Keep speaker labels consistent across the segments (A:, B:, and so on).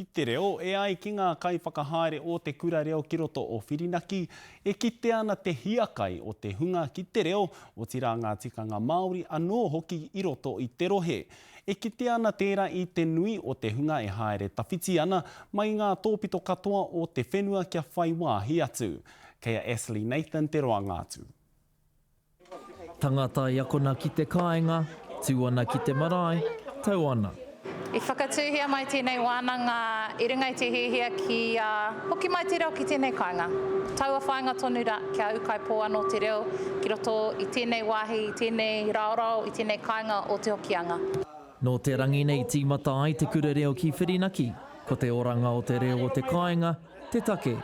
A: Ki te reo, e ai ki ngā kaiwhakahaere o te kura reo ki roto o Whirinaki, e kitea ana te hiakai o te hunga ki te reo, otirā ngā tikanga Māori anō hoki i roto i te rohe. E kitea ana tērā i te nui o te hunga e haere tawhiti ana mai i ngā tōpito katoa o te whenua kia whai wāhi atu. Kei a Ashley Nathan te roanga atu.
B: Tangata i akona ki te kāinga, tū ana ki te marae, tau ana.
C: I whakatūhia mai tēnei wānanga i runga i te hiahia kia hoki mai te reo ki tēnei kāinga. Taua whāinga tonu rā, kia ūkaipō anō te reo ki roto i tēnei wāhi, i tēnei raorao, i tēnei kāinga o Te Hokianga.
B: Nō te rangi nei tīmata ai te kura reo ki Whirinaki, ko te oranga o te reo o te kāinga te take.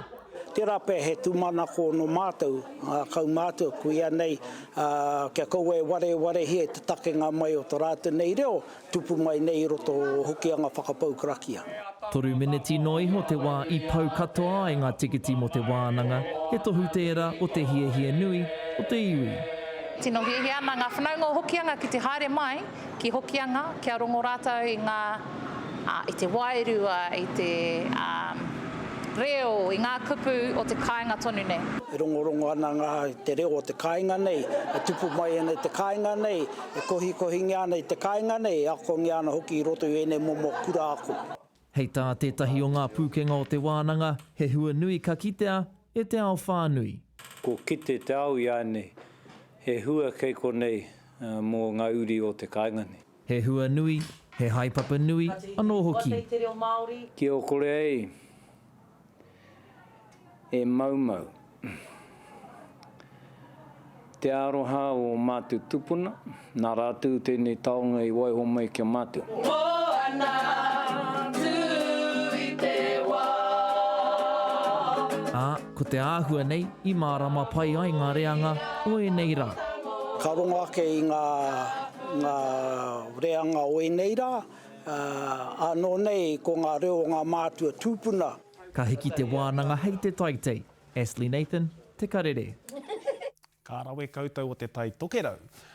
D: Tērā pea he tūmanako nō mātou, ngā kaumātua, kuia nei, kia kaua e warewarehia i te takenga mai o to rātou nei reo, tupu mai nei i roto o Hokianga whakapau karakia.
B: Toru meneti noa iho te wā i pau katoa ai ngā tikiti mō te wānanga, he tohu tērā o te hiahia nui o te iwi.
C: Tino hiahia ana ngā whanaunga o Hokianga ki te haere mai ki Hokianga kia rongo rātou i ngā, ā, i te wairua, i te, ā, reo, i ngā kupu o te kāinga tonu nei.
D: E rongorongo ana ngā, te reo o te kāinga nei, e tupu mai ana i te kāinga nei, e kohikohingia ana i te kāinga nei, e akongia ana hoki i roto i ēnei momo kura ako.
B: Hei tā tētahi o ngā pūkenga o te wānanga, he hua nui ka kitea e te ao whānui.
E: Ko kite te ao i ānei, he hua kei konei mō ngā uri o te kāinga nei.
B: He hua nui, he haepapa nui anō hoki.
E: Ki o kore ai e maumau. Te aroha o ō mātou tupuna, nā rātou tēnei taonga i waiho mai ki a mātou. Moana,
B: tū i te wā. Ā, ko te āhua nei i mārama pai ai ngā reanga o ēnei rā.
D: Ka rongo ake i ngā, ngā reanga o ēnei rā, ā, ānō nei ko ngā reo o ngā mātua tūpuna.
B: Ka hiki te wānanga hei te teitei. Astley Nathan, Te Karere.
A: Ka rawe koutou o Te Tai Tokerau.